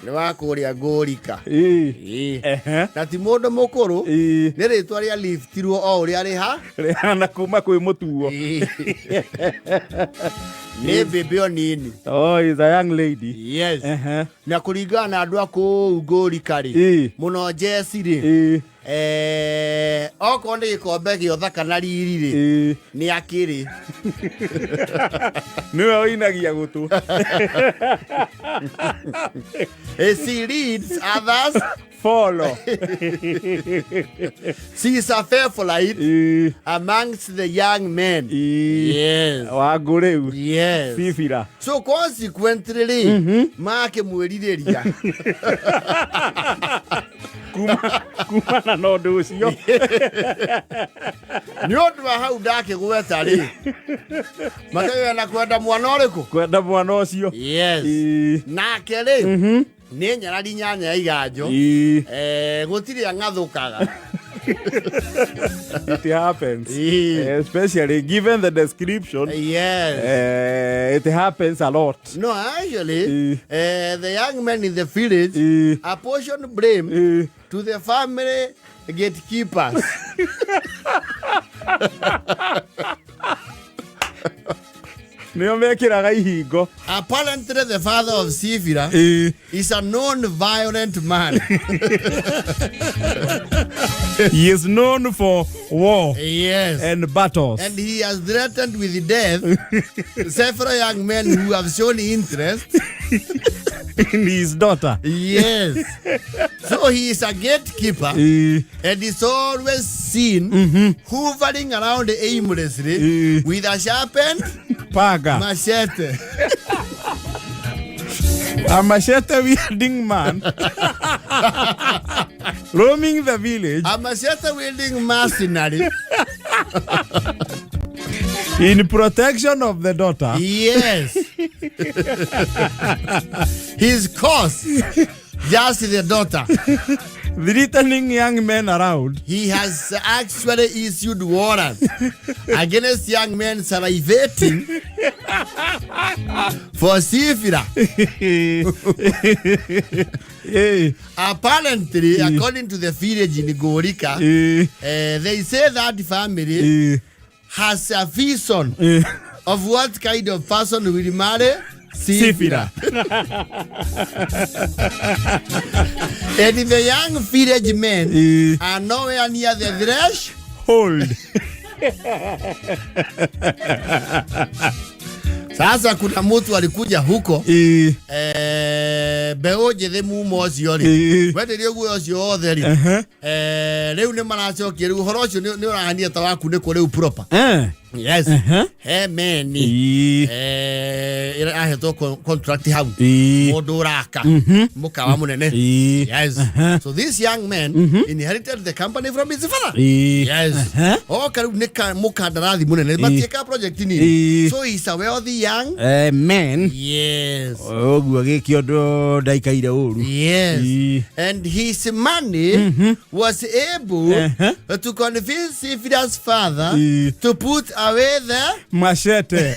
Nĩ wa kũrĩa Ngũrika. Ĩĩ. Ĩĩ. Ehe. Na ti mũndũ mũkũrũ. Ĩĩ. Nĩ rĩtwa rĩa liftirwo o ũrĩa rĩha. Rĩhana kuma kwĩ mũtuo. Ĩĩ. Nĩ mbĩmbĩ o nini. Oh, is a young lady. Yes. Ehe. Na kũringana na andũ a kũu Ngũrika rĩ, Ĩĩ. mũno njeci rĩ, Ĩĩ. Okorwo nĩ gĩkombe gĩa ũthaka na riri rĩ, Ĩĩ. nĩ akĩrĩ. Nĩwe ũinagia gũtũ. She leads others. Follow. She is a favorite Ĩĩ. amongst the young men. Ĩĩ. Yes. Wangũ rĩu. Yes. Bibira. So consequently rĩ, makĩmwĩrirĩria. Kumana na ũndũ ũcio. Nĩ ũndũ wa hau ndakĩgweta rĩ, makĩgĩa na kwenda mwana ũrĩkũ? Kwenda mwana ũcio. Yes. Ĩĩ. Nake rĩ, nĩ nyarari nyanya ya iganjo. Ĩĩ. Gũtirĩ ang'athũkaga. It happens. Ĩĩ. Especially given the description. Yes. It happens a lot. No, actually, Ĩĩ. the young men in the village Ĩĩ. apportion blame Ĩĩ. to the family gatekeepers. Nĩo mekĩraga ihingo. Apparently, the father of Sifira Ĩĩ. is a known violent man. He is known for war Yes. and battles. And he has threatened with death several young men who have shown interest in his daughter. Yes. So he is a gatekeeper Ĩĩ. and is always seen hovering around aimlessly with a sharpened Panga. machete. A machete wielding man roaming the village A machete wielding mercenary. in protection of the daughter. Yes. His cause, just the daughter. Threatening young men around. He has actually issued warrants against young men salivating for Sifira. Hey. Apparently, according to the village in Gorika, Hey. they say that family Hey. has a vision Hey. of what kind of person will marry Sifira. Sifira. And the young village men Hey. are nowhere near the Hold. Sasa kuna mtu alikuja huko Hey. Mbeũ njĩthĩ muma ũcio rĩ, wenderio guoya ũcio wothe rĩ, rĩu nĩ maracokia rĩu ũhoro ũcio nĩ ũrahania ta wakunĩkwo rĩu proper. Yes. He meni ahetwo contract hau, mũndũ ũraka mũkawa mũnene. Yes. So this young man inherited the company from his father. Yes. Oka rĩu nĩ mũkandarathi mũnene, matiĩkaga project nini. So he's a wealthy young Man. Yes. Ũguo gĩkĩ ũndũ ndaikaire ũru. Yes. Ĩĩ. And his money was able to convince Sifira's father to put away the Machete.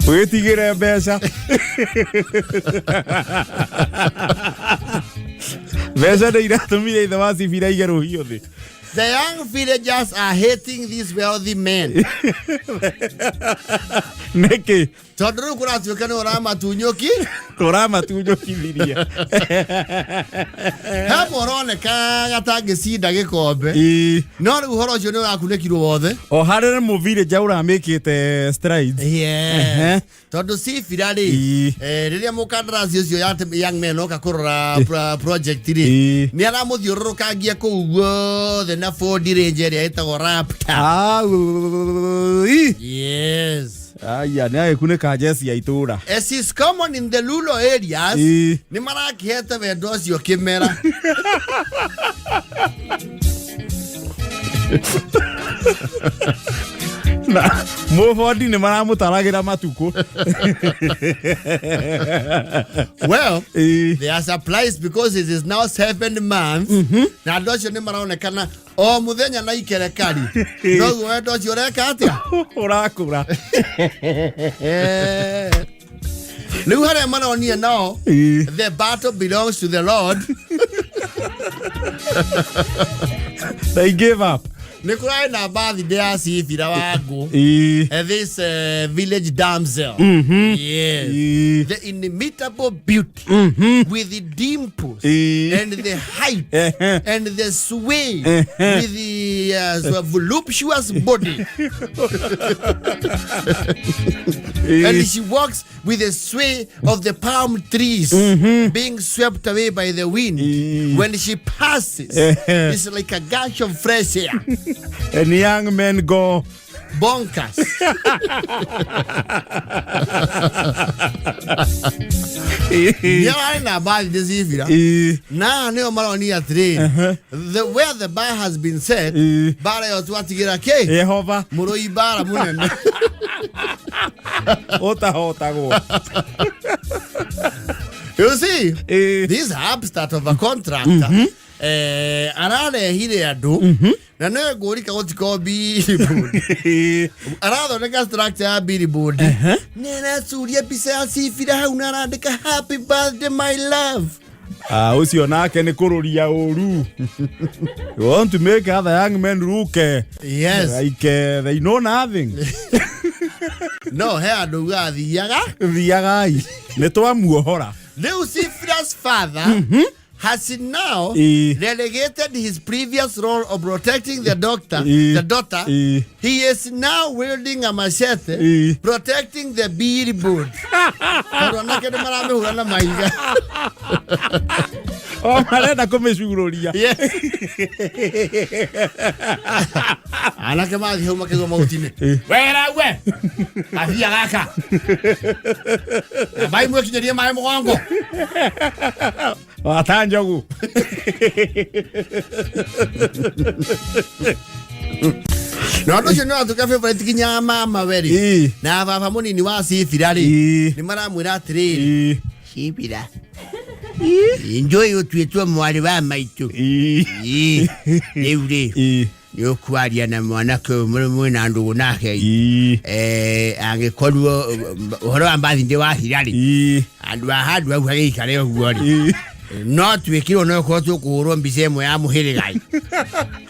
Wĩtigĩre mbeca. Mbeca nĩ iratũmire ithe wa Sifira aige rũhiũ thĩ. The young villagers are hating these wealthy men. Nĩkĩ? Tondũ rĩu kũratuĩka nĩ ũramatunyũki. Tũramatunyũkithirie. He ũroneka gatangĩcinda gĩkombe. No rĩu ũhoro ũcio nĩ ũrakunĩkirwo wothe. O harĩ nĩ mũvillager ũramĩkĩte strides. Yes. Tondũ Sifira rĩ, rĩrĩa mũkandarasi ũcio ya young man oka kũrora project rĩ, nĩ aramũthiũrũrũkangia kũu guothe na Ford Ranger ĩrĩa ĩtagwo Raptor. Ah, ui. Yes. Aya, nĩ agĩkunĩka njeci ya itũra. As is common in the rural areas, nĩ marakĩhete wendo ũcio kĩmera. Na mũbondi nĩ maramũtaragĩra matukũ. Well, Ĩĩ. they are surprised because it is now 7 months na andũ acio nĩ maronekana o mũthenya na ikerekari, noguo wendo ũcio ũreka atĩa? Ũrakũra. Rĩu harĩa maronire nao, the battle belongs to the Lord. They give up. Nĩ kũrarĩ na birthday ya Cibira wa ngũ. This village damsel, yes, the inimitable beauty with the dimples and the height and the sway with the so voluptuous body, and she walks with the sway of the palm trees being swept away by the wind. When she passes, it's like a gush of fresh air. And young men go bonkers. Nĩararĩ na birthday Cibira na nĩo maronia atĩrĩrĩ, the where the bar has been set, bara ĩyo twatigĩra kĩ? Yehova. Mũrũi mbara mũnene. Ũtahotagwo. You see, this upstart of a contractor ararehire andũ na nĩwe ngũrika gũtikorwo billboard. Arathondeka structure ya billboard, nĩ aracuria mbica ya Cibira hau na arandĩka, "Happy birthday, my love." Ah, ũcio nake nĩ kũrũria ũru. You want to make other young men look like they know nothing. No he andũ ugaga thiaga. Thiagai, nĩ twamuohora. Rĩu Cibira's father has now relegated his previous role of protecting the doctor, the daughter. He is now wielding a machete, protecting the billboard. Tondũ anake nĩ maramĩhũra na mahiga. O marenda kũmĩcurũria. Yes. Anake mathiĩ hau makĩgwa mahuti-inĩ. Wera we! Kathia gaka. Mbai mwĩkinyĩrie maĩ mũgongo. Wata njogu. Na ũndũ ũcio nĩ watuĩka favorite nginya mama we rĩ na baba mũnini wa Cibira rĩ, nĩ maramwĩra atĩrĩrĩ, Cibira, njũĩ ũtuĩtwo mwarĩ wa maitũ. Ĩ, rĩu rĩ, nĩ ũkwaria na mwanake ũyũ mũrĩ mwĩna ndũgũ nake. Angĩkorwo ũhoro wa mbathi ndĩ wahira rĩ, andũ a handũ hau hagĩikare ũguo rĩ, no twĩkirwo no korwo tũkũhũrwo mbica ĩmwe ya mũhĩrĩga.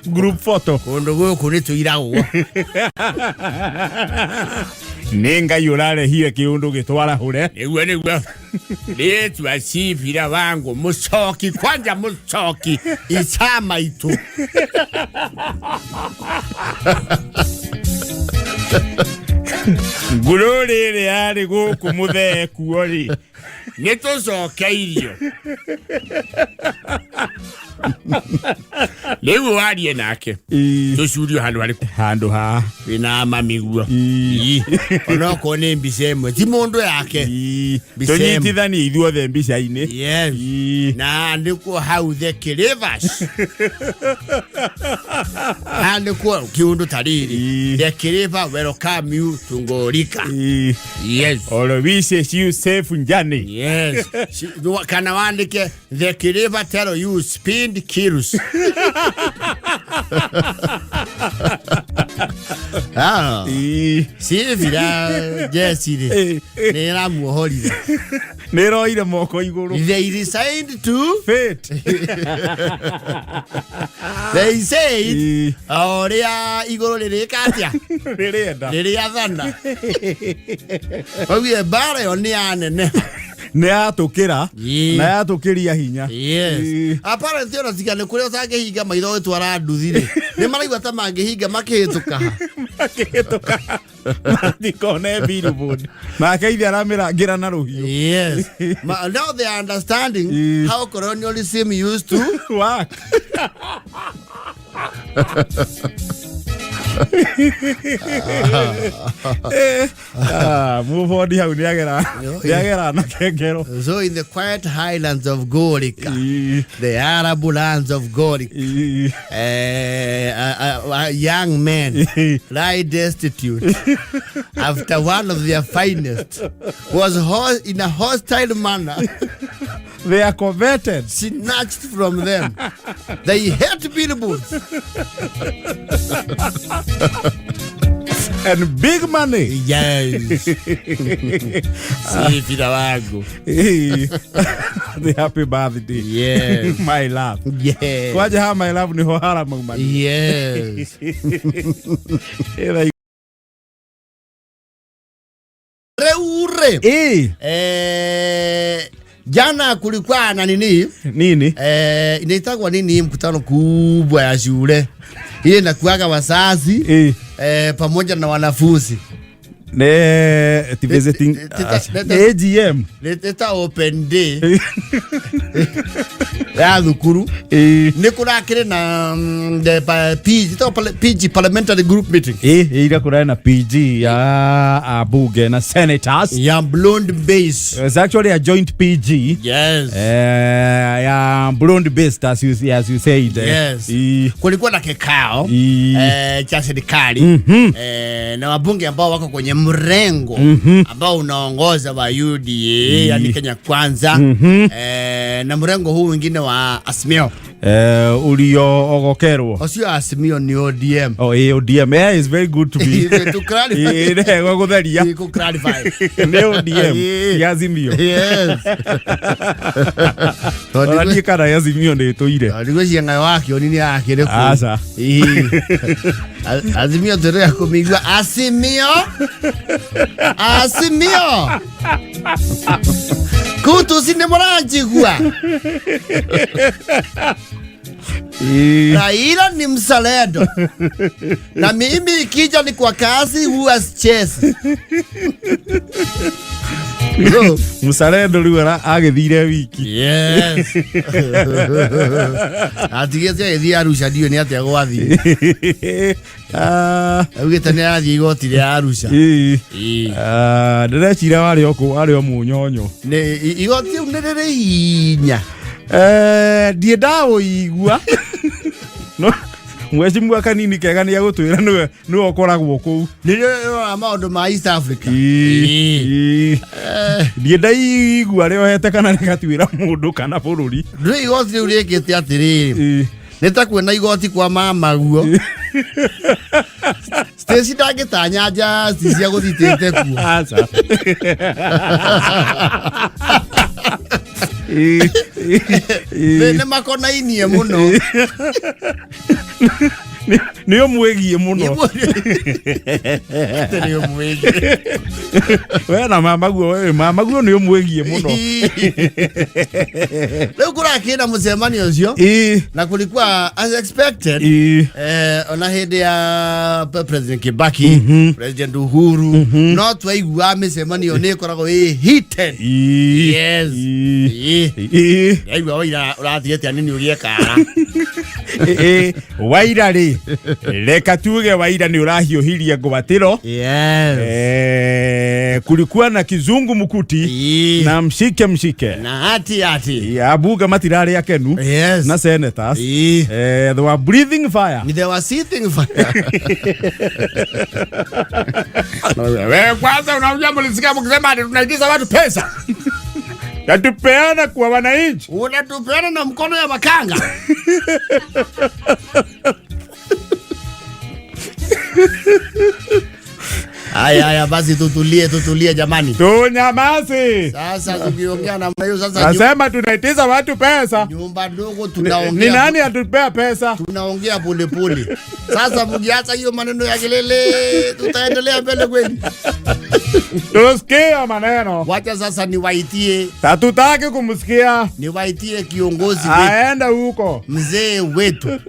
Group photo. Kũndũ gũkũ nĩ tũiragwo. Nĩ Ngai ũrarehire kĩũndũ gĩtwarahũre. Nĩguo rĩtwa Cibira wangu mũcoki kwanja mũcoki ica maitũ. Ngũrũ rĩrĩ yarĩ gũkũ mũthee kuo rĩ, nĩ tũcokeirio rĩu warie nake, tũcurio handũ harĩkũ? Handũ ha wĩna mamiguo. Onokorwo nĩ mbica ĩmwe ti mũndũ yake. Mbica ĩmwe. Tũnyitithanie ithuothe mbica-inĩ. Yes. Na andĩkwo hau "The Kirivas", andĩkwo kiundu ta rĩrĩ, "The Kiriva welcome you to Ngorika." Yes. Oro wishes you safe journey. Yes. Kana wandĩke, "The Kiriva tell you speed kills." Ah, Cibira jeci rĩ, nĩ ĩramuohorire. Nĩ ĩroire moko igũrũ. They resigned to fate. They said o ũrĩa igũrũ rĩrĩka atĩa? Rĩrĩenda. Rĩrĩathana augire mbara ĩyo nĩ yaneneha. Nĩ yatũkĩra na yatũkĩria hinya. Yes. Apparently ona tiga nĩ kũrĩa ũtangĩhinga maitho ũgĩtwara nduthi rĩ, nĩ maraigua ta mangĩhinga makĩhĩtũka ha. Makĩhĩtũka matikone billboard, nake ithe aramĩrangĩra na rũhiũ. Yes. Now they are understanding how colonialism used to work. Ah, mũbondi hau nĩagera nĩagera na kengero. So in the quiet highlands of Gorika, the Arab lands of Gorika, a young man lie destitute after one of their finest was in a hostile manner They are coveted. snatched from them. They hate billboards. And big money. Yes. Sifira wangu. The happy birthday. Yes. My love. Yes. Kwaja ha my love niho haramaumania. Yes. Reure. Jana kulikuwa na nini? Nini? Inaitagwa nini mkutano kubwa ya shule? Ile inakuaga wazazi pamoja na wanafunzi. Ne ti visiting AGM. Nĩta open day ya thukuru. Nĩ kũrakĩrĩ na the PG, PG parliamentary group meeting. Ira kũrarĩ na PG ya abunge na senators. Ya blonde base. It's actually a joint PG. Yes. Ya blonde based as you said. Yes. Kulikuwa na kikao cha serikali na wabunge ambao wako kwenye mrengo ambao unaongoza wa UDA, yani Kenya Kwanza, na mrengo huu wengine wa Azimio. Ulio ogokerwo. Ocio Azimio ni ODM. Oh, ODM. Yeah, it's very good to be. To clarify. Nĩ gũtheria. Ku clarify. Nĩ ODM. Ya Azimio. Yes. Ona niĩ kana ya Azimio nĩ ĩtũire. Ndigwĩciria ng'ayo wa kĩoni nĩ akĩrĩ kũu. Aca. Ĩĩ. Azimio tũrĩa kũmĩigua Azimio. Azimio. Kutusi nĩ mũranjigua. Raila ni mzalendo. Na mimi ikija ni kwa kazi huwa sichezi. So, Mzalendo rĩu agĩthire wiki. Yes. Atigĩte agĩthiĩ Arusha, ndiũĩ nĩ atĩa gwathiĩ. Augĩte nĩ arathiĩ igoti rĩa Arusha. Ĩĩ. Ah, ndĩreciria warĩ o kũ warĩ o mũnyonyo. Nĩ igoti rĩu nĩ rĩrĩ hinya. Ndiĩ ndaũigua no mwecimua kanini kega nĩ agũtwĩra nĩwe ũkoragwo kũu. Nĩrĩo rĩroraga maũndũ ma East Africa. Ĩĩ. Ndiĩ ndaigua rĩohete kana rĩgatuĩra mũndũ kana bũrũri. Ndũĩ igoti rĩu rĩkĩte atĩrĩrĩ, nĩ ta kuona igoti kwa mamaguo. Stacy ndangĩtanya justice agũthitĩte kuo. Aca. Nĩ makonainie mũno. Nĩ ũmwĩgiĩ mũno. Nĩ ũmwĩgiĩ. We na mamaguo, we mamaguo nĩ ũmwĩgiĩ mũno. Rĩu kũrakĩrĩ na mũcemanio ũcio na kulikuwa as expected, ona hĩndĩ ya President Kibaki, President Uhuru, no twaigua mĩcemanio nĩ ĩkoragwo ĩ heated. Yes. Ndaigua Waira ũrathiĩte anini ũgĩe kara. Waira rĩ, reka tuge Waira nĩ ũrahiũhirie ngwatĩro. Kulikuwa na kizungu mkuti na mshike mshike Na hati hati. Abunge matirarĩ akenu na senators. They were breathing fire. They were sitting fire. Wewe kwanza unajua mlisikia mkisema ati tunaitisha watu pesa. Tatupeana kwa wananchi. Unatupeana na mkono ya makanga. Haya haya, basi tutulie, tutulie jamani. Tunyamaze. Sasa tukiongea namna hiyo sasa Nasema tunaitiza watu pesa. Nyumba ndogo Ni tunaongea. nani atupea pesa? Tunaongea polepole. Sasa mkiacha hiyo maneno ya kelele tutaendelea mbele kweli? Tusikia maneno. Wacha sasa niwaitie, Hatutaki kumsikia. niwaitie kiongozi wetu, Aenda huko. Mzee wetu.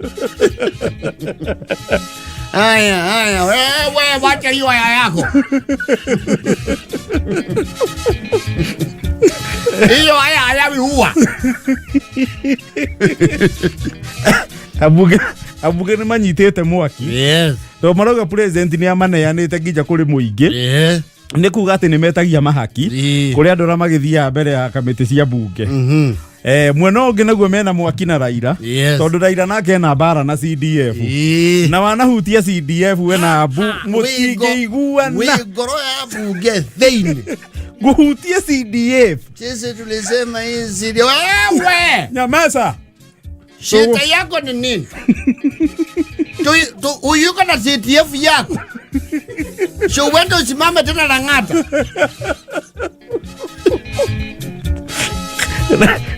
Haya haya, wewe wacha hiyo haya yako. Hiyo haya hayawi huwa. Abunge Ambunge nĩ manyitĩte mwaki. Yes. Tondũ marauga president nĩ amaneanĩte nginya kũrĩ mũingĩ. Yes. Nĩ kuga atĩ nĩ metagia mahaki kũrĩ andũ arĩa magĩthiaga mbere ya kamĩtĩ cia bunge. Mwena ũngĩ naguo mena mwaki na Raila. Yes. Tondũ Raila nake ena mbara na CDF. Na wanahutia CDF we na Abu mũtingĩiguana. Wĩ ngoro ya bunge thĩinĩ. Ngũhutie CDF. Sisi tulisema hii CDF. Wewe! Nyamaza. Shida yako ni nini? Uyuko na CDF yako. So uende usimame tena Lang'ata.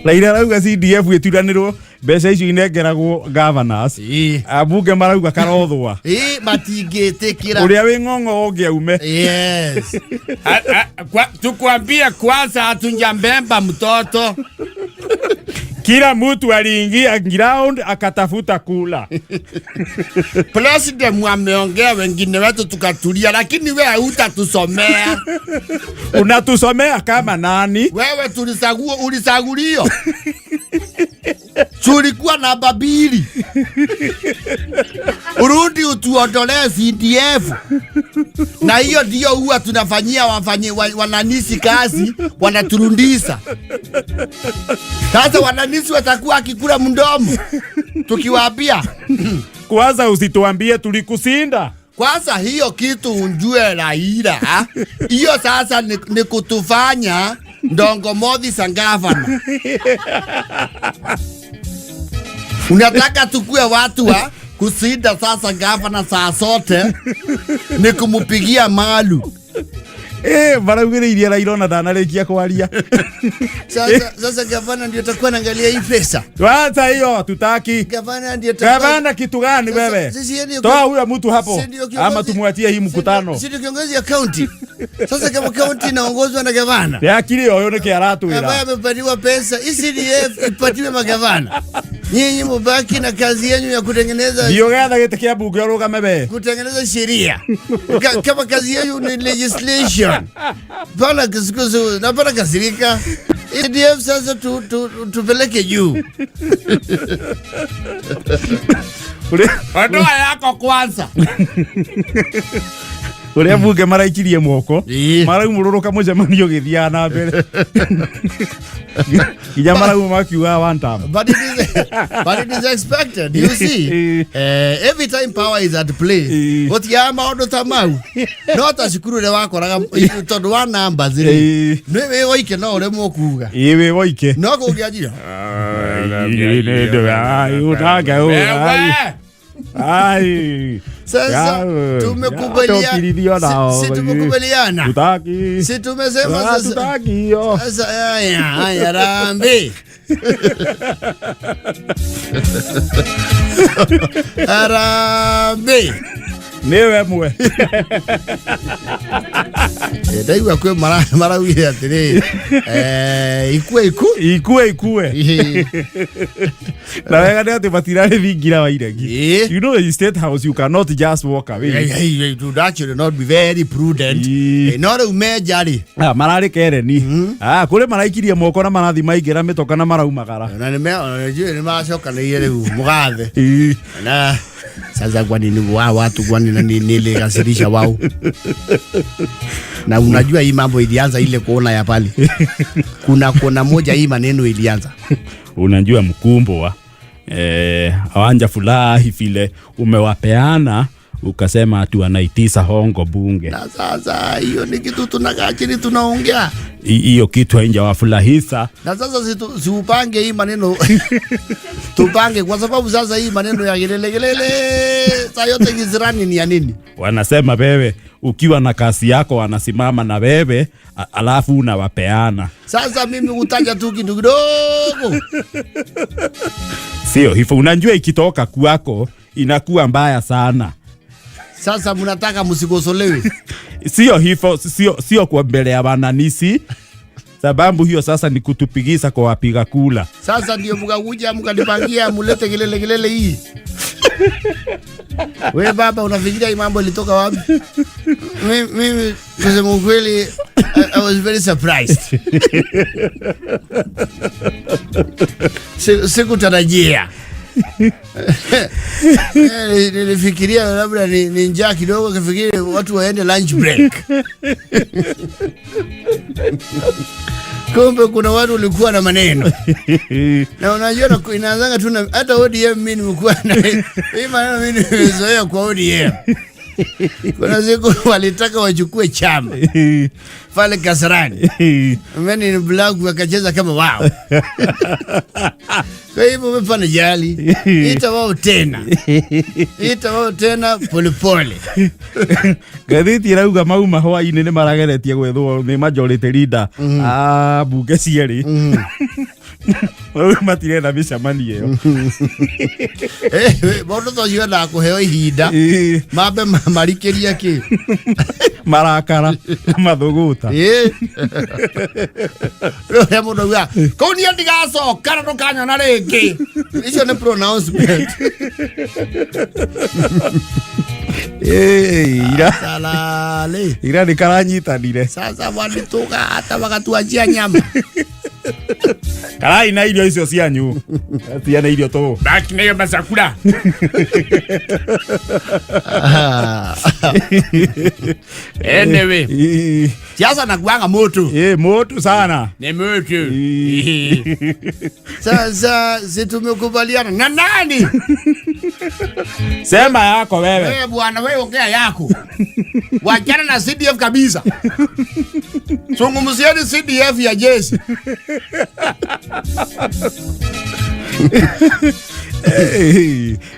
Raila arauga CDF ĩturanĩrwo mbeca icio inengeragwo governors. Ambunge marauga karothwa. Matingĩtĩkĩra. Ũrĩa wĩ ng'ong'o ũngĩ aume. Yes. Tukwambie kwanza hatujambemba mtoto. Kila mtu aliingia ground akatafuta kula. President ameongea, wengine wetu tukatulia, lakini wewe hutatusomea. Unatusomea kama nani? Wewe ulichaguliwa. Tulikuwa namba 2. Urudi utuondolee CDF. Na hiyo ndio huwa tunafanyia wananisi kazi, wanaturundisha. Sasa wananisi watakuwa akikula mdomo tukiwaambia. Kwanza usituambie tulikusinda. Kwanza hiyo kitu unjue Raila, hiyo sasa ni kutufanya ndongo mothi sangavana. Unataka tukue watu wa kusinda sasa gavana saa sote ni kumupigia malu. Baraugĩrĩirie Raila ona ndanarĩkia kwaria. Sasa gavana ndio atakuwa anaangalia hii pesa. Kwanza hiyo tutaki. Gavana ndio atakuwa. Gavana kitu gani wewe? Toa huyo mtu hapo. Ama tumwatie hii mkutano. Si ndio kiongozi ya county. Sasa kama county inaongozwa na gavana. Ya akili hoyo nĩ kĩ aratwĩra. Ambaye amepatiwa pesa, hii CDF ipatiwe magavana. Nyinyi mubaki na kazi yenu ya kutengeneza. Ndio getha gĩtĩ kĩa bunge ũrũgame we. Kutengeneza sheria. Kama kazi yenu ni legislation. Pana kisikusu na pana kasirika. CDF sasa tupeleke juu. Ondoa yako kwanza. Uria bunge maraikirie moko maraumũrũrũka mũcemanio ũgĩthiaga na mbere. Nginya marauma makiugaga one term. But it is expected, you see. Every time power is at play, gũtiaga maũndũ ta mau. No ta cukuru ũrĩa wakoraga tondũ wa numbers rĩ, nĩ wĩ woike no ũremwo kuuga. Ĩĩ wĩ woike. No kũngĩanjira. Ai. Sasa tumekubaliana. Si tumekubaliana. Tutaki. Si tumesema sasa. Tutaki hiyo. Sasa haya rambi. Rambi. Niwe mwe. Ndaigua kwĩ maraugire atĩrĩ, ikue iku. Ikue ikue. Na wega nĩ atĩ matirarĩ thingira wa iregi. You know in State House you cannot just walk away. Yeah, it would actually not be very prudent. No rĩu menja rĩ. Mararĩ kereni. Kũrĩ maraikirie moko na marathi maingĩra mĩtoka na maraumagara. Na nĩ maracokanĩire rĩu mũgathe. Na sasa kwa nini wa watu kwa nini nilikasirisha wao? Na unajua hii mambo ilianza ile kuona ya pale. Kuna kona moja hii maneno ilianza. Unajua mkumbwa awanja furahi vile umewapeana ukasema ati wanaitisa hongo bunge. Na sasa hiyo ni kitu tunakaa chini tunaongea. Hiyo kitu haijawafurahisha. Na sasa siupange hii maneno. Tupange kwa sababu sasa hii maneno ya gelele gelele saa yote gizirani ni ya nini? Wanasema wewe ukiwa na kasi yako wanasimama na wewe alafu unawapeana. Sasa mimi hutaja tu kitu kidogo. Sio hivyo, unajua ikitoka kwako inakuwa mbaya sana. Sasa mnataka msikosolewe. Sio hivyo, sio kwa mbele ya wananisi. Sababu hiyo sasa ni kutupigisa kwa wapiga kula. Sasa ndio mkakuja mkanipangia mulete kelele kelele hii. We baba unafikiria hii mambo ilitoka wapi? Mimi kusema ukweli I was very surprised. Sikutarajia. Nilifikiria labda ni njaa kidogo, kifikiri watu waende lunch break. Kumbe kuna watu walikuwa na maneno. Na unajua inaanzanga tu na hata ODM mimi nimekuwa na hii maneno, mimi nimezoea kwa ODM. Kuna siku walitaka wachukue chama pale Kasarani. Men in Black wakacheza kama wao. Kwa hivyo umefanya jali. Ita wao tena. Ita wao tena polepole. Ngathĩti ĩrauga mauma hwainĩ nĩ marageretie gwethwo nĩ majority leader a mbunge cierĩ, rĩu matirenda mĩcemanio ĩyo. Mũndũ ta ũcio endaga kũheo ihinda mambe marikĩrie kĩ marakara na mathũgũta. Rĩu ũrĩa mũndũ augaga kũu niĩ ndigacoka na ndũkanyona rĩngĩ, icio nĩ pronouncement. Ira Salale. Ira nĩ karanyitanire. Sasa walituka hata wakatuachia nyama. Karai na irio icio cianyu tiana irio tũ. Baki nayo masakura. Anyway, Siasa nakuanga moto. Moto sana. Ni mtu. Sasa si tumekubaliana na nani? Sema yako wewe. Wewe bwana, wewe ongea yako. Wachana na CDF kabisa. Zungumzieni CDF ya jeshi.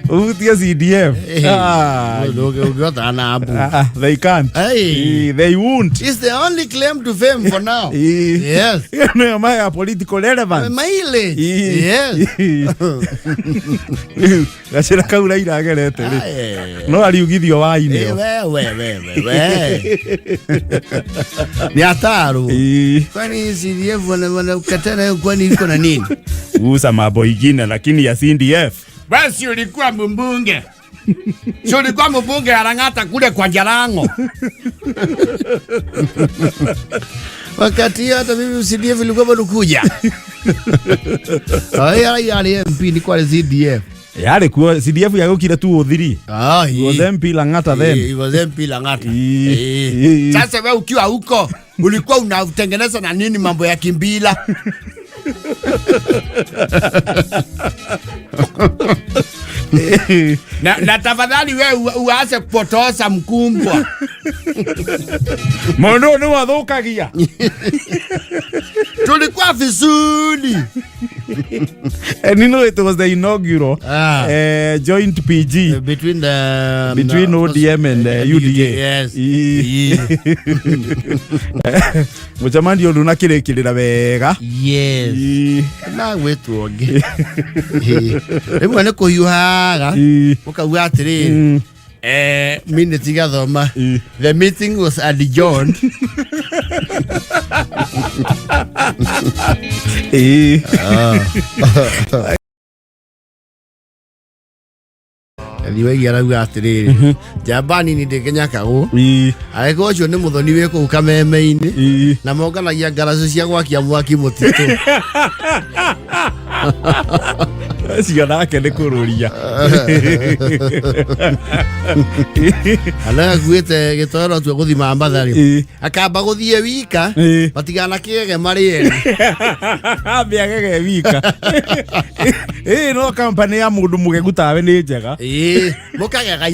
Uhutie CDF. Ah, Ukiota na hapo. ah, they can't. Hey. They won't. It's the only claim to fame for now. Yes. Nĩyo maya political relevance. Mileage. Yes. Gacĩra kau Raila agerete rĩ, Aye. no ariugithio wa-inĩ. We, we, we, we, we. Ni hatari. Kwani CDF wanakatana, kwani iko na nini? Gusa mambo ingine lakini ya CDF. Basi ulikuwa mbunge. Si ulikuwa mbunge Arang'ata kule kwa Jalango. Wakati hiyo hata mimi CDF ilikuwa bado kuja. Haya yale MP ni kwa CDF. Yarĩ kuo CDF yagũkire tu ũthiri. Ah, He was MP Lang'ata then. He was MP Lang'ata. Sasa wewe ukiwa huko ulikuwa unatengeneza na nini mambo ya Kimbila? Na tafadhali wewe uanze kupotosa mkumbwa. Mũndũ ũyũ nĩ wathũkagia. Tulikuwa vizuri. And you know it was the inaugural joint PG Between the between ODM and UDA. Yes. Mũcemanio ndũnakĩrĩkĩrĩra wega. Yes. Na gwĩtwo ũngĩ. Rĩmwe nĩ kũhiũhaga ũkauga atĩrĩrĩ, minute igathoma, "The meeting was adjourned." Thiwaigi arauga atĩrĩrĩ, njamba nini ndĩkĩnyakagwo, angĩkorwo ũcio nĩ mũthoni wĩ kũu kameme-inĩ na monganagia ngaracu cia gwakia mwaki mũtitũ. Ũcio nake nĩ kũrũria. Ana akuĩte gĩtoero tua gũthima mbatharĩ, akamba gũthiĩ wika, matiganakĩgege marĩ erĩ. Ambe agege wika. No company ya mũndũ mũgegu tawe nĩ njega. Ĩĩ, mũkagega.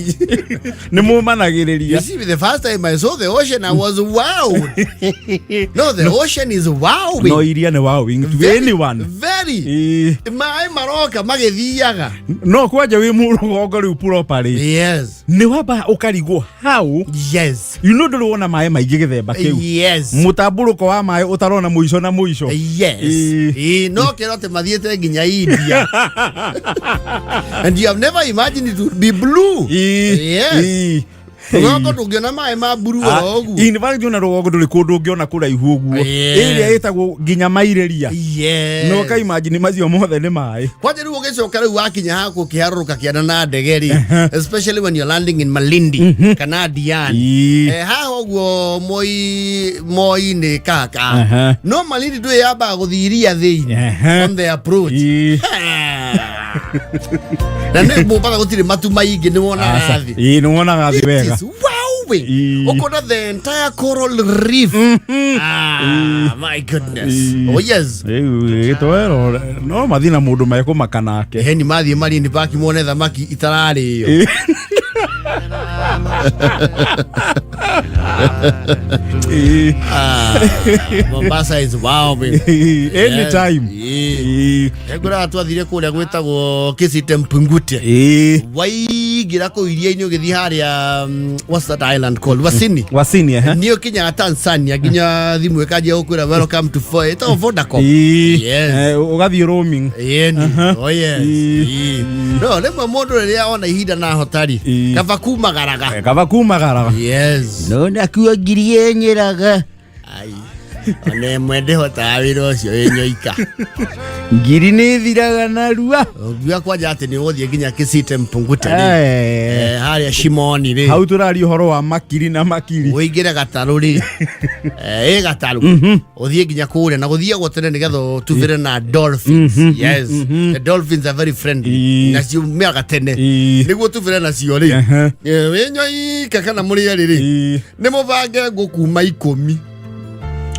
Nĩ mũmanagĩrĩria. You see, the first time I saw the ocean, I was wowed. No, the ocean is wowing. No iria nĩ wowing to Very, anyone. very. Maĩ maroka magĩthiaga. No kwanja wĩ mũrũgongo rĩu properly. Nĩ wamba ũkarigwo how you know ndũrĩ wona maĩ maingĩ gĩthemba kĩu, mũtambũrũko wa maĩ ũtarona mũico na mũico. Ĩĩ, no kĩro atĩ mathiĩte nginya India. And you have never imagined it would be blue. Yes. Rũgongo ndũngĩona maĩ ma blue oro ũguo. In fact ona rũgongo ndũrĩ kũndũ ũngĩona kũraihu ũguo. Ĩrĩa ĩtagwo nginya mairĩria. No ka imagine macio mothe nĩ maĩ. Kwanja rĩu ũgĩcoka rĩu wakinya haku ũkĩharũrũka kĩanda na ndege rĩ, especially when you're landing in Malindi kana Diani, haha ũguo Moi-inĩ kaka, no Malindi ndũĩ yambaga gũthiĩ iria thĩinĩ on the approach. Na nĩ Mombatha gũtirĩ matu maingĩ, nĩ wonaga thĩ. Ĩĩ, nĩ wonaga thĩ It wega. is wowing. Ĩĩ. Ũkona the entire coral reef. Ah, my goodness. Oh yes. Rĩu gĩtoero no mathiĩ na mũndũ mekũmaka nake. Heni mathiĩ Marine Park mone thamaki itararĩo. Ĩĩ. Ah, Mombasa is wowing. Anytime. Ĩĩ. Ĩĩ. Ngũraga twathire kũrĩa gwĩtagwo Kisite Mpungute. Ĩĩ. Waingĩra kũu iria-inĩ ũgĩthiĩ harĩa what's that island called? Wasini. Wasini, ehe. Nĩ ũkinyaga Tanzania nginya thimũ ĩkanjia gũkwĩra welcome to ĩtagwo Vodacom. Ĩĩ. Yes. Eh, ũgathiĩ roaming. Ĩni. Oh yes. Ĩĩ. Ĩĩ. No rĩmwe mũndũ rĩrĩa ona ihinda na hotari Ĩĩ. kaba kumagaraga. Kaba kumagaraga. Yes. No nakuo ngiri ĩnyĩraga. Ai. Ona ĩmwe ndĩhotaga wĩra ũcio wĩ nyoika. Ngiri nĩ thiraga narua. Ũngiuga kwanja atĩ nĩ ũgũthiĩ nginya Kisite Mpungute rĩ. Eh. Eh, harĩa Shimoni rĩ. Hau tũraria ũhoro wa makiri na makiri. Ũingĩre gatarũ rĩ. Eh, ĩ gatarũ. Ũthiĩ nginya kũrĩa na gũthiagwo tene nĩgetha ũtubĩre na dolphins. Yes. The dolphins are very friendly. Ĩĩ. Na ciumĩraga tene. Ĩĩ. Nĩguo tubĩre nacio rĩ. Ehe. Eh, wĩ nyoika kana mũrĩ erĩ rĩ. Ĩĩ. Nĩ mũbange ngũkuma 10.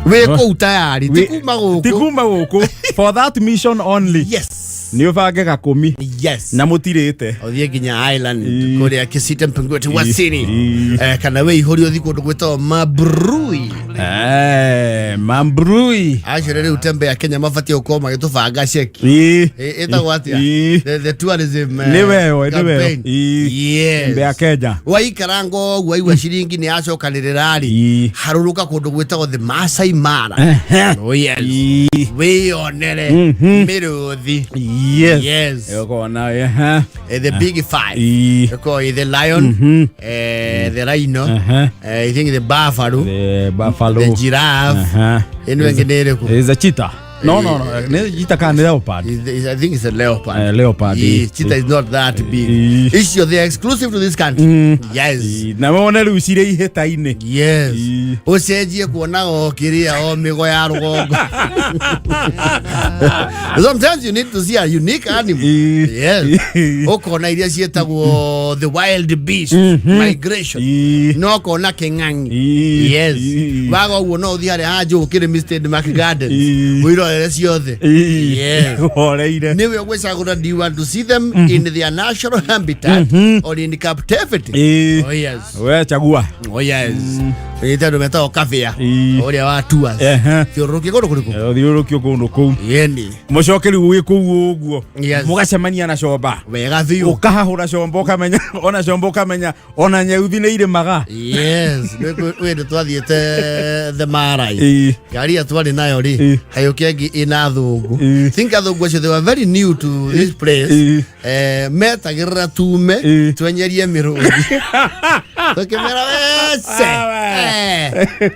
Wĩ kũu tayari ti kuma Ti gũkũ. kuma gũkũ. For that mission only. Yes. Nĩ ũbange gakũmi Yes. na mũtirĩte. Ũthiĩ nginya island Ĩĩ. kũrĩa Kisite Mpungute Wasini. Ĩĩ. Eh, kana wĩihũrie ũthiĩ kũndũ gwĩtagwo Mabrui. Eh, Mambrui. Acio rĩu tembe ya Kenya mabatiĩ gũkorwo magĩtũbanga ceki. Ĩĩ. Ĩtagwo atĩa? Ĩĩ. The tourism Nĩ weyo, nĩ weyo. campaign. Ĩĩ. Yes. Tembe ya Kenya. Waikaranga ũguo waigua ciringi nĩ yacokanĩrĩra rĩ, Ĩĩ. harũrũka kũndũ gwĩtagwo the Masai Mara. Oh yes. Ĩĩ. Wĩyonere mĩrũthi. Yes. Yes. Ũkona, ehe. The big five. Ĩĩ. Ĩkoragwo ĩ the lion, the rhino, Ehe. I think the buffalo, The buffalo. the giraffe. Ehe. Ĩno ĩngĩ nĩ ĩrĩkũ? Is a cheetah. No, no, no. Nĩ cheetah kana nĩ leopard? I think it's a leopard. Leopard, Yeah, eh. cheetah is not that big. Eh. Icio they are exclusive to this country. Yes. Ĩĩ, na wone rĩu cirĩ ihĩta-inĩ. Yes. Eh. Ũcenjie kuona o kĩrĩa o mĩgo ya rũgongo. Sometimes you need to see a unique animal. Eh. Yes. Eh. Ũkona iria ciĩtagwo the wild beast migration. Ĩĩ. No ũkona kĩng'ang'i. Ĩĩ. Yes. Ĩĩ. Waga ũguo no ũthiĩ harĩa ha Njũkĩrĩ Mr. Mark Gardens. Ĩĩ. Wĩrorere ciothe. Ĩĩ. Yes. Ũhoreire. Nĩwe ũgwĩcagũra, do you want to see them in their natural habitat or in captivity? Ĩĩ. Oh yes. We chagua. Oh yes. Ĩte andũ metagwo kabĩa. Ĩĩ. Ũrĩa wa tours. Ehe. Thiũrũrũkie kũndũ kũrĩkũ? Thiũrũrũkio kũndũ kũu. Yeni. Mũcoke rĩu wĩ kũu ũguo. Yes. Mũgacemania na comba. Wega biũ. Ũkahahũra comba ũkamenya ona comba ũkamenya ona nyeuthi nĩ irĩmaga. Yes. Wĩndĩ twathiĩte the Marai. Ĩĩ. Ngari ĩrĩa twarĩ nayo rĩ, Ĩĩ. hayũkia ĩngĩ ĩna athũngũ. Ĩĩ. Think athũngũ acio they were very new to this place. Ĩĩ. Metagĩrĩra tume Ĩĩ. twenyerie mĩrũthi. Tukĩmera wese.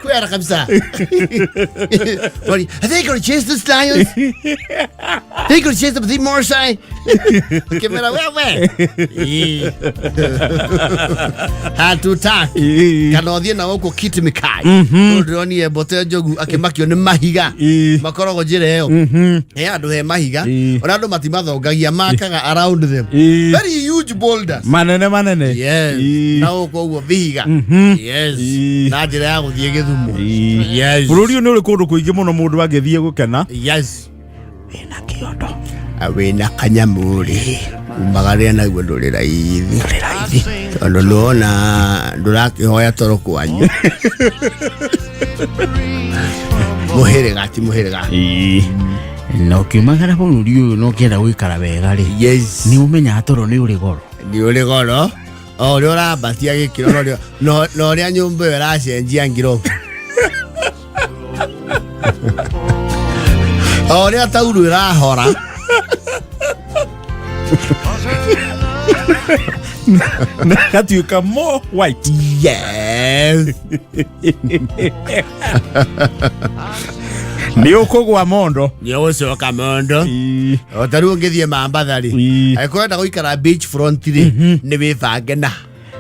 Kwera kabisa. Are they going to chase these lions? They going to chase them the Maasai? Tukĩmera wewe. Ĩĩ. Hatutaki. Ĩĩ. Kana ũthiĩ na gũkũ Kitmikai. Nĩ ndĩronire Mbote Njogu akĩmakio nĩ mahiga. Ĩĩ. Makoragwo njĩra ĩyo. He handũ he mahiga. Ĩĩ. Ona andũ matimathongagia makaga around them. Ĩĩ. Very huge boulders. Manene manene. Yes. Ĩĩ. Na gũkũ ũguo vihiga. Yes. Ĩĩ. Na njĩra ya gũthiĩ Gĩthumo. Ĩĩ. Yes. Bũrũri ũyũ nĩ ũrĩ kũndũ kũingĩ mũno mũndũ angĩthiĩ gũkena. Yes. Wĩna kĩondo. Wĩna kanyamũ rĩ. Umagarĩra naguo ndũrĩ raithi. Ndũrĩ raithi. Tondũ nĩwona ndũrakĩhoya toro kwanyu. Mũhĩrĩga ti mũhĩrĩga. Ĩĩ. Na ũkiumagara bũrũri ũyũ na ũkĩenda gũikara wega rĩ, Yes. nĩ ũmenyaga toro nĩ ũrĩ goro. Nĩ ũrĩ goro. O ũrĩa ũrambatia gĩkĩro na ũrĩa nyũmba ĩyo ĩracenjia ngiro. O ũrĩa tauru ĩrahora. Na gatuĩka more white. Yes. Nĩ ũkũgwa mondo. Nĩ ũgũcoka mondo. Ĩĩ. O ta rĩu ũngĩthiĩ Mambatha rĩ, Ĩĩ. angĩkorwo ũrenda gũikara beach front rĩ, nĩ wĩbange na.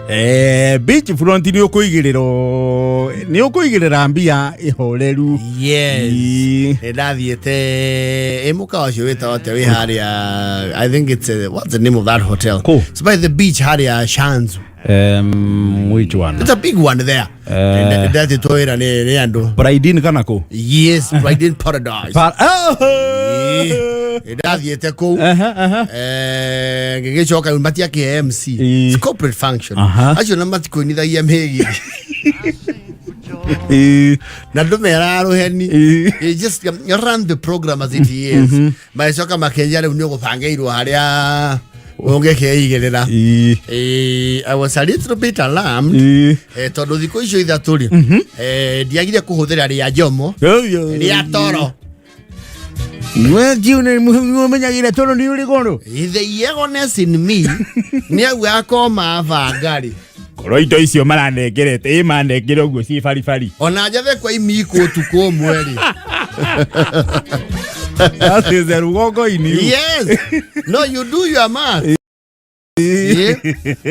Beach front nĩ ũkũigĩrĩrwo, nĩ ũkũigĩrĩra mbia ĩhoreru. Yes. Ĩĩ. Nĩ ndathiĩte ĩ mũkawa ũcio wĩtagwo atĩa wĩ harĩa, I think it's a, what's the name of that hotel? Kũ? It's by the beach harĩa Shanzu. Which one? It's a big one there. Ndatĩtwo wĩra nĩ andũ. Braidin kana kũ? Yes, right in Paradise. Oh! Nĩ ndathiĩte kũu. Aha. Ngĩgĩcoka rĩu matiakĩhe MC. Ĩĩ. It's corporate function. Aha. Acio na matikũinithagia mĩgithi. Ĩĩ. Na ndũmeraga rũheni. Ĩĩ. You just run the program as it is. Magĩcoka makĩnjĩra rĩu nĩ ũgũbangĩirwo harĩa ũngĩkeigĩrĩra. Ĩĩ. I was a little bit alarmed. Ĩĩ. Tondũ thikũ icio ithatũ rĩ, ndiagire kũhũthĩra rĩa njomo, rĩa toro. Ũmenyagĩra toro nĩ ũrĩ goro. The eagerness in me nĩ augaga ko mabanga rĩ. Korwo indo icio maranengerete ĩ manengere ũguo ciĩ baribari. Ona njethe kwa imikũ ũtukũ ũmwe rĩ. That is the rũgongo-inĩ. Yes, no, you do your math.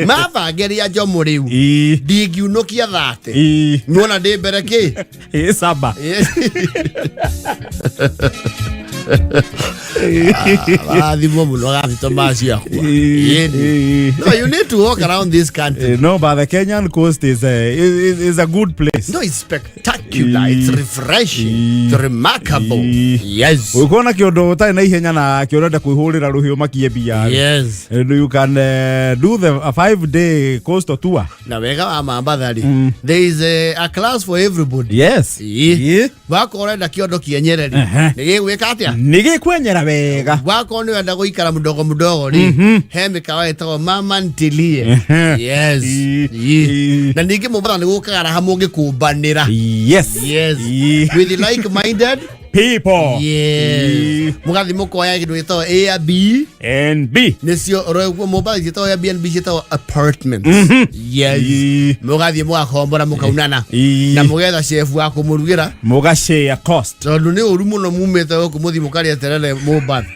Mabange rĩa njomo rĩu, Ĩĩ. ndingiunũkia 30. Ĩĩ. Nĩwona ndĩ mbere kĩ. Ĩĩ, saba. Marathimwo mũno gathito maciakwa. Ĩĩ. Ĩĩ. No, you need to walk around this country. No, but the Kenyan coast is a good place. No, it's spectacular. It's refreshing. Ĩĩ. It's remarkable. Ĩĩ. Yes. Ũkona kĩũndũ ũtarĩ na ihenya na kĩũrenda kwĩhũrĩra rũhiũ makie mbia. Yes. And you can do the a 5-day coastal tour. Na wega wa Mambatha rĩ, there is a class for everybody. Yes. Ĩĩ. Ĩĩ. Wakorwo ũrenda kĩondo kĩa Nyerere, nĩ gĩgwĩka atĩa? Nĩ gĩkwenyera wega. Wakorwo nĩ wenda gũikara mdogo mdogo rĩ, he mĩkawa ĩtagwo Mama Ntilie. Yes. Ĩĩ. Ĩĩ. Ĩĩ. Na ningĩ Mombatha nĩ gũkaga raha mũngĩkũmbanĩra. Yes. Yes. Ĩĩ. With like minded people. Yes. Ĩĩ. Mũgathiĩ mũkoya kĩndũ gĩtagwo Airbnb. NB. Nĩcio Mombatha ciĩtagwo Airbnb, ciĩtagwo apartments. Yes. Ĩĩ. Mũgathiĩ mũgakombora, mũkaunana Ĩĩ. na mũgetha chef wa kũmũrugĩra. Mũga share cost. Tondũ nĩ ũru mũno mumĩte gũkũ mũthiĩ mũkarĩa terere Mombatha.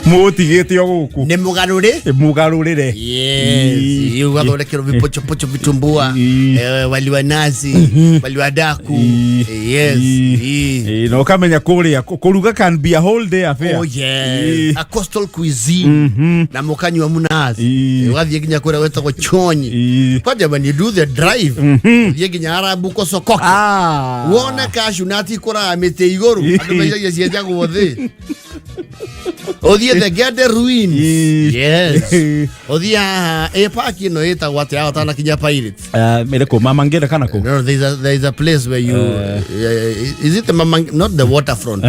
Mũtigĩte o gũkũ. Nĩ mũgarũrĩ. Mũgarũrĩre. Yes. Ĩĩ. Ugathondekerwo vipochopocho, vitumbua, Ĩĩ. wali wa nazi, wali wa daku. Ĩĩ. Yes. Ĩĩ. Ĩĩ. Ĩĩ, na ũkamenya kũrĩa kũruga can be a whole day affair. Oh yes. Ĩĩ. A coastal cuisine. Na mũkanyua munazi. Ĩĩ. Ũgathiĩ nginya kũrĩa gwĩtagwo Chonyi. Ĩĩ. Kwanja when you do the drive, ũthiĩ nginya Arabuko Sokoke. Ah. Wone cashew nut ikũraga mĩtĩ igũrũ. Andũ meciria cienjagwo thĩ. Ũthiĩ the Gede Ruins. Ĩĩ. Yes. Ũthiĩ haha ĩ park ĩno ĩtagwo atĩa ũtanakinya Pirates? Ĩrĩkũ Mama Ngere kana kũ? No, there is a place where you is it the Mama, not the waterfront.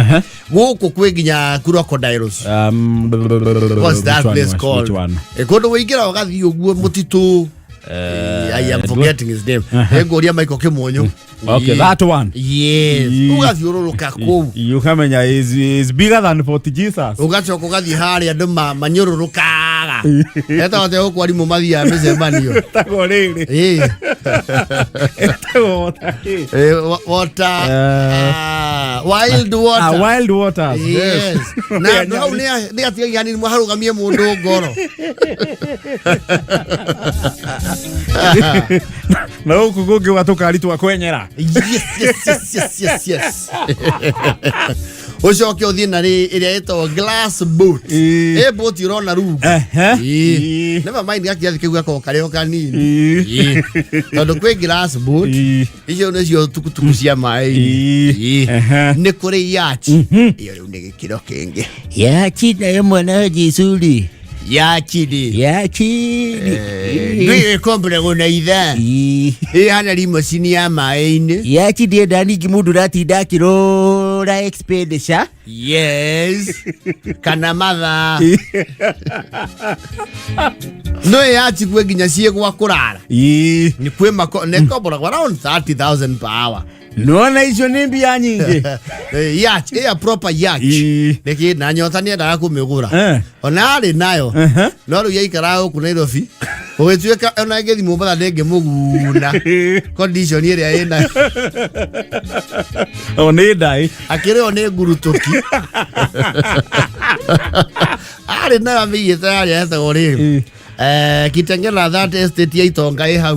Gũkũ kwĩ nginya crocodiles. What's that Which one place called? Which one? Kũndũ wĩingĩra ũgathiĩ ũguo mũtitũ. I am forgetting his name. Ngũria Michael Kimonyo. Okay, that one. Yes. Ĩĩ. Ũgathiũrũrũka kũu. Ũkamenya is bigger than Fort Jesus. Ũgacoka ũgathiĩ harĩa andũ manyũrũrũkaga. Etagwo atĩa gũkũ arimũ mathiaga mĩcemanio? Ĩtagwo rĩrĩ. Ĩĩ. Ĩtagwo water kĩ? Water, wild water. Ah, wild waters. Yes. Na andũ hau nĩ atigagia hanini harũgamie mũndũ ngoro. Na gũkũ kũngĩ gwa tũkari twa kwenyera. Yes. Ũcoke ũthiĩ na rĩ ĩrĩa ĩtagwo glass boat. Ĩĩ. Ĩ boat ũrona rungu. Ehe. Ĩĩ. Ĩĩ. Never mind gakĩathi kĩu gakoragwo karĩ o kanini. Ĩĩ. Ĩĩ. Tondũ kwĩ glass boat. Ĩĩ. Icio nĩcio tukutuku cia maĩ-inĩ. Ĩĩ. Ĩĩ. Ehe. Nĩ kũrĩ yacht. Ĩyo rĩu nĩ gĩkĩro kĩngĩ. Yacht nayo mwana Jesuri. Yacht rĩ. Yacht. Ndũĩ ĩkomboragwo na ithaa. Ĩhana limousine ya maĩ-inĩ. Yacht ndienda ningĩ mũndũ ũratinda akĩrora expenditure. Yes. Kana mathaa. No yacht kwĩ nginya ciĩ gwa kũrara. Ĩĩ. Nĩ kwĩ mako nĩ ĩkomboragwo around 30,000 per hour. Nĩwona icio nĩ mbia nyingĩ. Yacht, ĩ a proper yacht. Ĩĩ. Nĩkĩ na nyota nĩendaga kũmĩgũra. Ona arĩ nayo. No rĩu yaikaraga gũkũ Nairobi. Gũgĩtuĩka ona ĩngĩthiĩ Mombatha ndĩngĩmũguna. Condition ĩrĩa ĩnayo. O nĩ ndaĩ. Akĩrĩo nĩ ngurutũki. Arĩ nayo amĩigĩte harĩa etagwo rĩrĩ. Kitengela, that estate ya itonga ĩ hau.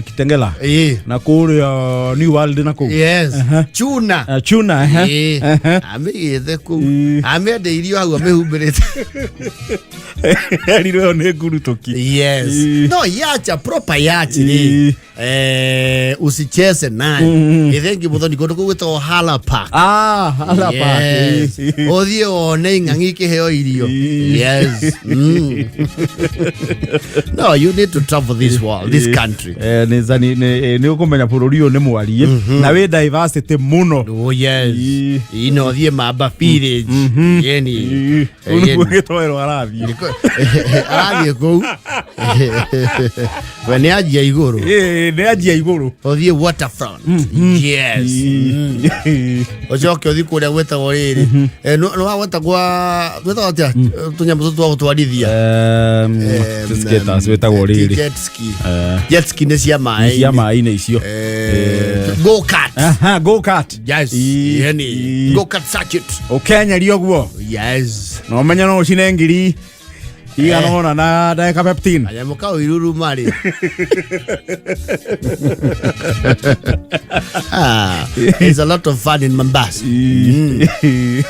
Kitengela. Ĩĩ. Na kũrĩa New World na kũu. Yes. Chuna. Chuna, ehe. Ĩĩ. Ehe. Amĩigĩte kũu. Ĩĩ. Amĩendeirio hau amĩhumbĩrĩte. Erirwo ĩyo nĩ ngurutũki. Yes. Ĩĩ. No, yacha proper yachi rĩ. Ĩĩ. Usicheze naye. Ithengi muthoni kũndũ kũu gwĩtagwo Hala Park. Ah, Hala Park. Yes. Ĩĩ. Ũthiĩ wone ing'ang'i ikĩheo irio. Ĩĩ. Yes. No, you need to travel this world, this country. Nĩ ũkũmenya bũrũri ũyũ nĩ mwarie na wĩ diversity mũno. Oh yes. Ĩĩ. Ino thiĩ Mamba Village. Yeni. Ĩĩ. Kũu nĩkuo gĩtoero arathiĩ. Arathiĩ kũu. We nĩ anjia igũrũ. Ĩĩ, nĩ anjia igũrũ. Ũthiĩ waterfront. Yes. Ĩĩ. Ũcoke ũthiĩ kũrĩa gwĩtagwo rĩrĩ. Nĩ wagweta gwa gwĩtagwo atĩa tũnyamũ tũtũ twa gũtwarithia? Skaters wĩtagwo rĩrĩ. Jet ski. Jet ski nĩ cia maĩ. Cia maĩ-inĩ icio. Go kart. Aha, go kart. Yes. Ĩĩ. Yani Ĩĩ. go kart circuit. Ũkenyeria ũguo. Yes. Na ũmenye no ũcine ngiri igana ũna na ndagĩka 15. Kanyamũ kau iruruma rĩ. Ah, it's a lot of fun in Mombasa.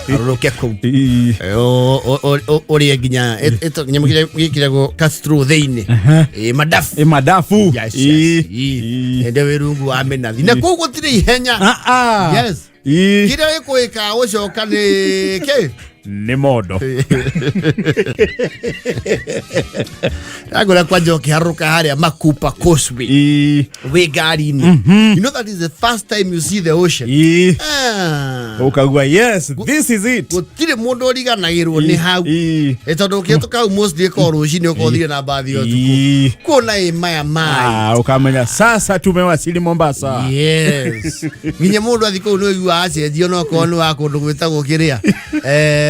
Arũrũke kũu. Ĩĩ. Ũrĩe nginya nyamũ kĩrĩa gĩkĩragwo castro thĩinĩ. Madafu. Ĩ madafu. Yes, Ĩĩ. yes. Ĩĩ. Ende wĩ rungu wa mĩnathi. Na kũu gũtirĩ ihenya. Ah, ah. Yes. Ĩĩ. Kĩrĩa gĩkwĩka gũcoka nĩ kĩ? Nĩ mondo. Agora kwanja ũkĩharũrũka harĩa Makupa Causeway. Ĩĩ. Wĩ ngari-inĩ. You know that is the first time you see the ocean. Ĩĩ. Ah. Ũkaigua yes, this is it. Gũtirĩ mũndũ ũriganagĩrwo nĩ hau. Ĩĩ. Ĩ tondũ ũkĩhĩtũka hau mostly ĩkoragwo rũcinĩ ũkorwo ũthire na mbathi ya ũtukũ. Ĩĩ. Kuona ĩ maya maĩ. Ah, ũkamenya sasa tumewasili Mombasa. Yes. Nginya mũndũ athiĩ kũu nĩ ũiguaga acenjio onokorwo nĩ wa kũndũ gwĩtagwo kĩrĩa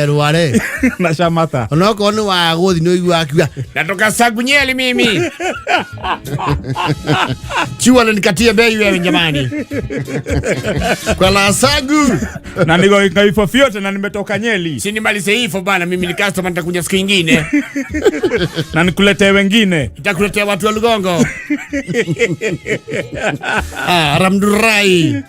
Rware. Na Shamata. Onokorwo nĩ wa gũthi nĩ ũiguaga akiuga Natoka Sagunyeli mimi. Chua nikatie bei wewe jamani. Kwa la Sagu. Na niko nikaifo vyote na nimetoka Nyeri. Si nimalize hivyo bana, mimi ni customer, nitakuja siku nyingine. Na nikuletee wengine. Nitakuletea watu wa Lugongo. Ah, Ramdurai.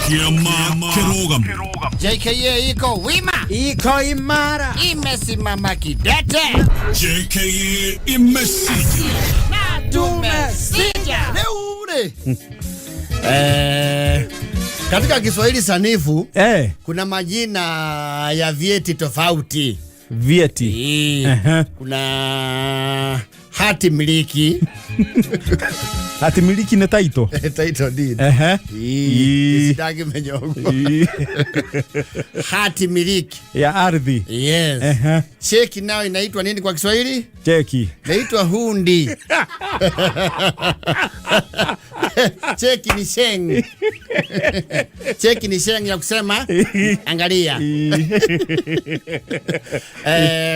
Kiama Kirogam. JKA iko wima. Iko imara. Imesimama kidete. JKA imesija. Na tumesija. Leo rĩ. Katika Kiswahili sanifu kuna majina ya vyeti tofauti. Vyeti. Kuna hati miliki. Hati miliki nĩ title. Title deed. Ĩĩ. Sitangĩmenya ũguo. Ĩĩ. Hati miliki. Ya ardhi. Yes. Cheki nayo inaitwa nini kwa Kiswahili? Cheki. Inaitwa hundi. Cheki ni sheng. Cheki ni sheng ya kusema angalia.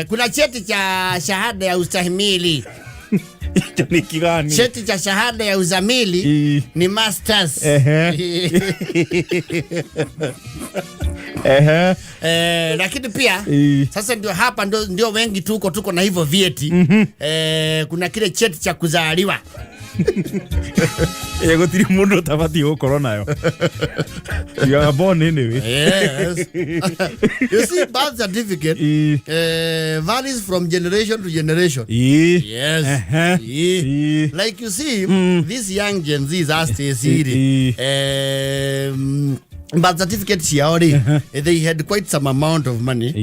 Kuna cheti cha shahada ya ustahimili. Hicho ni kigani? Cheti cha shahada ya uzamili ni masters. Lakini pia sasa ndio hapa ndio wengi tuko na hivyo vyeti. Kuna kile cheti cha kuzaliwa. Gũtirĩ mũndũ ũtabatiĩ gũkorwo nayo. You are born anyway. Yes. You see, birth certificate varies from generation to generation. Yes. Like you see, these young Gen Zs are still birth certificate ciao rĩ, they had quite some amount of money,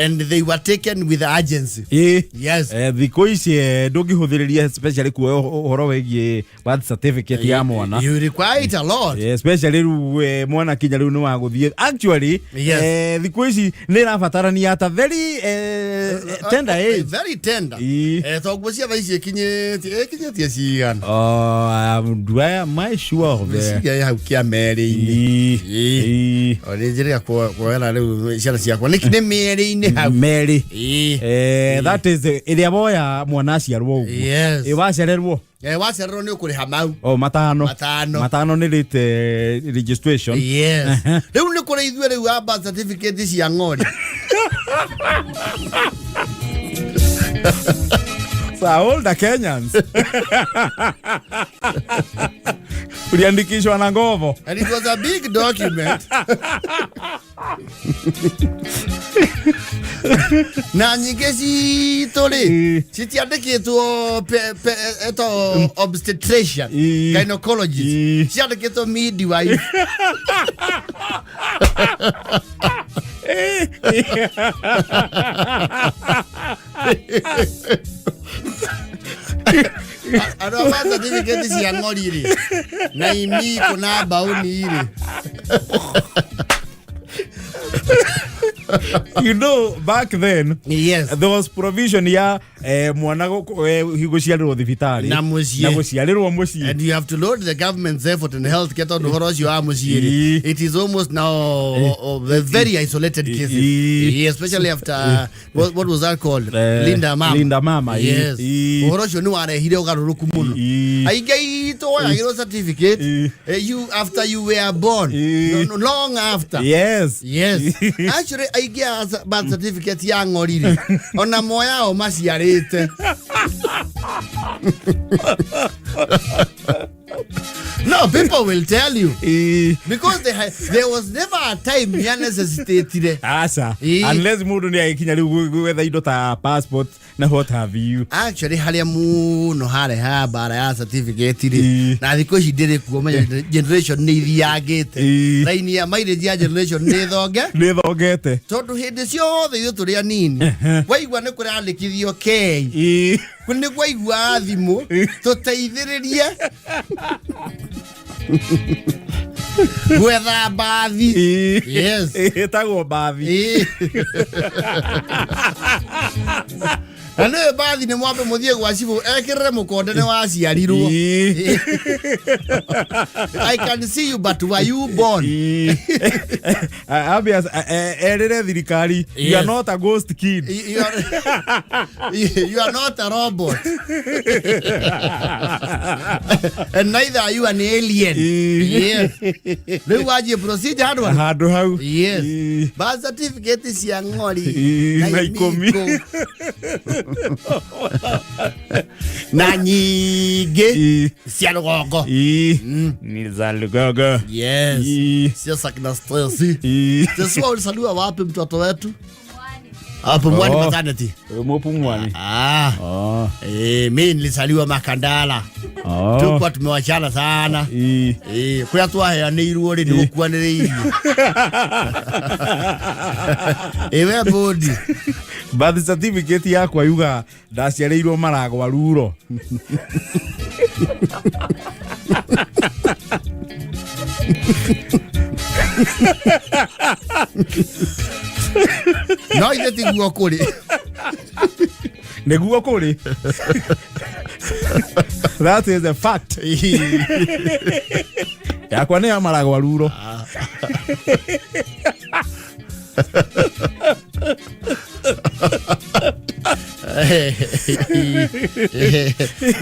and they were taken with urgency. Yes. Thikũ ici ndũngĩhũthĩrĩria especially kuoya ũhoro wĩgiĩ birth certificate ya mwana. You require it a lot. Especially rĩu mwana kinya rĩu nĩ wa gũthiĩ. Actually, Yes. Thikũ ici nĩ ĩrabatarania at a very tender age. Very tender. Tondũ nguo cia thaa ici ĩkinyĩtie cigana? Oh, do I, am I sure of that? Ngwĩciria ĩ hau kĩa merĩ-inĩ. Ĩĩ. O nĩ njĩrĩga kuoera rĩu ciana ciakwa nĩ mĩerĩ-inĩ hau. Merĩ. Ĩĩ. That is ĩrĩa woya mwana aciarwo ũguo. Yes. Ĩ wacererwo. Wacererwo nĩ ũkũrĩha mau. O matano. Matano. Matano nĩ rate registration. Yes. Rĩu nĩ kũrĩ ithuĩ rĩu a birth certificate cia ng'ori. So all the Kenyans. Uliandikishwa na ngovo. And it was a big document. Na nyingĩ citũ rĩ, citiandĩkĩtwo eto obstetrician, gynecologist, ciandĩkĩtwo midwife. Andũ a birth certificate cia ng'ori rĩ, na imiko na mbaũni rĩ. You know, back then there was provision ya mwana gũciarĩrwo thibitarĩ Na mũciĩ. Na gũciarĩrwo mũciĩ. And you have to load the government's effort in healthcare tondũ ũhoro ũcio wa mũciĩ rĩ, it is almost now the very isolated cases. Especially after what was that called? Linda Mama. Linda Mama. Yes. Ũhoro ũcio nĩ warehire ũgarũrũku mũno. Aingĩ aitũ woyagĩrwo certificate you after you were born. No, no, long after. Yes. Actually aingĩ a birth certificate ya ng'ori rĩ, ona moyao maciarĩte. No, people will tell you. Because there was never a time ya necessitated. Aca. Unless mũndũ nĩ agĩkinya rĩu gwetha indo ta passport na what have you. Actually harĩa mũno harĩ ha mbara ya certificate rĩ, na thikũ ici ndĩrĩ kuo, menya generation nĩ ithiangĩte. Raini ya mileage ya generation nĩ thonge. Nĩ thongete. Tondũ hĩndĩ ciothe ithuĩ tũrĩ anini, waigua nĩ kũrandĩkithio K. Nĩ kwaigua thimũ tũteithĩrĩrie gwetha mbathi. Yes. Ĩtagwo mbathi. Na nĩwe mbathi nĩ mwambe mũthiĩ gwa cibũ ekĩrĩre mũkonde nĩ waciarirwo. I can see you, but were you born? Obvious, erĩre thirikari, you are not a ghost kid. You are not a robot. And neither are you an alien. Yes. Rĩu wanjie procedure handũ hau. Handũ hau. Yes. Birth certificate cia ng'ori Na ikũmi. imiko. Na nyingĩ cia rũgongo. Ni za rũgongo. Yes. Sio sakina stress. Sasa ulisaliwa wapi mtoto wetu? Hapo Mwani maternity. Mwapu Mwani. Mi nilisaliwa Makandala. Tulikuwa tumewachana sana. Kuria twaheanĩirwo rĩ, nĩ gũkuanĩrĩirio. We bũndi. Birth certificate yakwa yuga ndaciarĩirwo Maragwa Ruro. No ithe tiguo kũrĩ. Nĩguo kũrĩ. That is a fact. Yakwa nĩ ya Maragwa Ruro.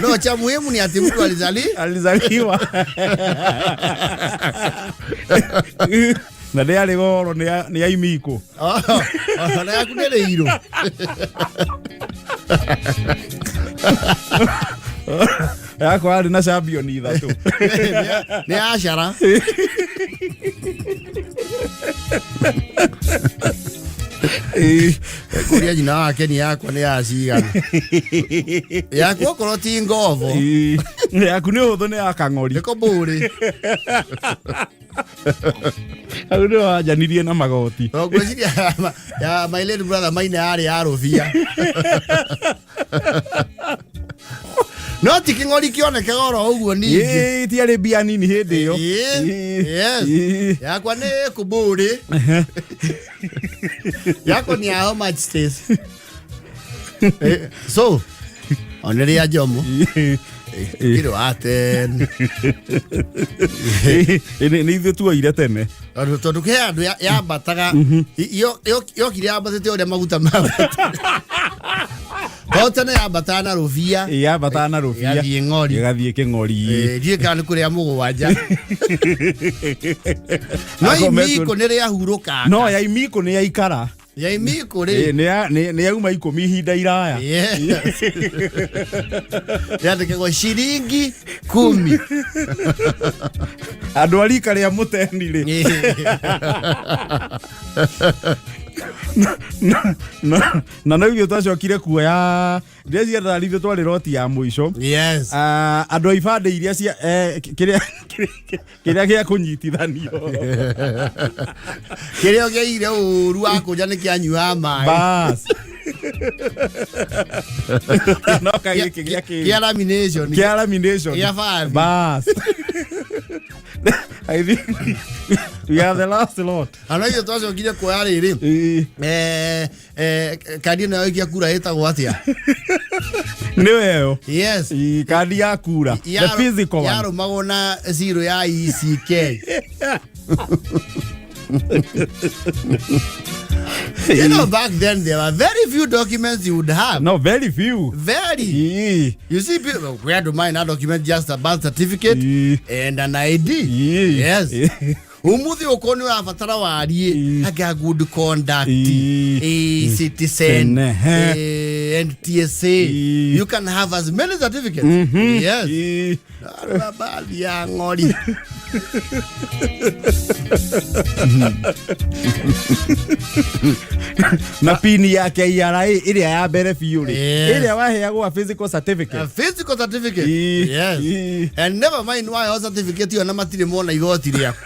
No, cha muhimu ni ati mtu alizaliwa na ndĩ arĩ goro nĩ ya imiko. Oh, na yaku nĩ rĩirũ. Yakwa yarĩ na champion ithatũ. Nĩ acara. Kũria nyina wake ni yakwa nĩ ya cigana. Yaku okorwo ti ngobo. Yaku nĩ ũhũthũ, nĩ ya kang'ori. Nĩko mbũrĩ. Hau nĩ wanjanirie na magoti. No ngwĩciria ya my late brother Maina yarĩ ya rũbia. No ti kĩng'ori kĩonekaga oro ũguo ningĩ. Ĩĩ, tiarĩ mbia nini hĩndĩ ĩyo. Yes. Yakwa nĩ kũmbũrĩ. Yakwa ni ya how much stays? So, oneria Jomo. Kiro wa 10. Nĩ ithuĩ tuoire tene. Tondũ he andũ yambataga yokire yambatĩte ũrĩa maguta mambata. Tondũ tene yambataga na rũbia. Yambataga na rũbia. Ĩgathiĩ ng'ori. Ĩgathiĩ kĩng'ori. Ndiũĩ kana nĩ kũrĩa mũgwanja. No Akometwo- imiko nĩ rĩahurũkanga. No ya imiko nĩ yaikara. Ya imiko rĩ. Nĩ yauma 10 ihinda iraya. Yes. Yandĩkagwo ciringi 10. Andũ a rika rĩa mũteni rĩ. Na no ithuĩ twacokire kuoya ndĩreciria tarĩ ithuĩ twarĩ roti ya mũico. Yes. Andũ a ibandĩ iria cia kĩrĩa kĩrĩa gĩa kũnyitithanio. Kĩrĩa ũgĩire ũru wa kũnja nĩ kĩanyuaga maĩ. Bas. No kaĩ gĩkĩ gĩa kĩrĩu. Kĩa lamination. Kĩa lamination. Kĩa bathi. Bas. I think we are the last lot. Ana ithuĩ twacokire kuoya rĩrĩ. Kandi ĩno ya gũikia kura ĩtagwo atĩa? Nĩ weyo. Yes. Kandi ya kura. The physical one. Yarũmagwo na zero ya ECK. You know, back then there were very few documents you would have. No, very few. Very. You see, people, where do mine that document? Just a birth certificate and an ID. Yes. Umuthi ukorwo nĩ ũrabatara warie anga good conduct, citizen, NTSA. You can have as many certificates. Yes. Baadhi ya ng'ori. Na pini ya KRA ĩrĩa ya mbere biũ rĩ. Ĩrĩa waheagwo a physical certificate. A physical certificate. Yes. And never mind why all certificate ĩyo na matirĩ mona igoti rĩaku.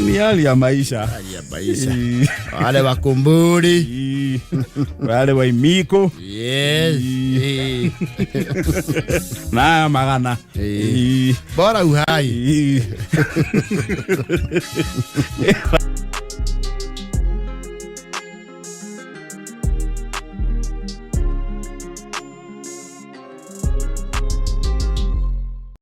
Ni hali ya maisha. Hali ya maisha. Wale wakumburi. Wale wa imiko. Yes. Na magana. Bora uhai.